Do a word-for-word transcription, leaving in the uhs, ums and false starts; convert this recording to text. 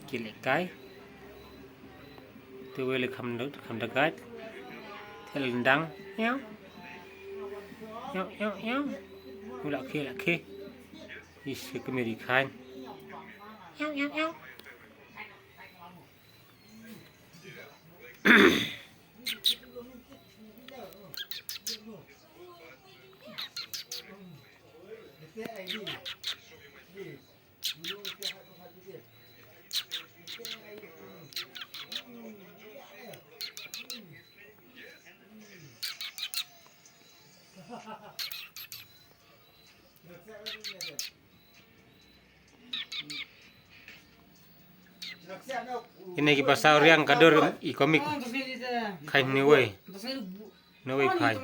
Ki lehkai. Te wei le kham da, kham da gait. Te lendang. Iau. Iau, iau, iau. U la khie, la khie. Is ke kemiri khain. Iau, iau, iau. Ine ki basa uriang ka dur i komik. Khai ne wei. Ne wei khai.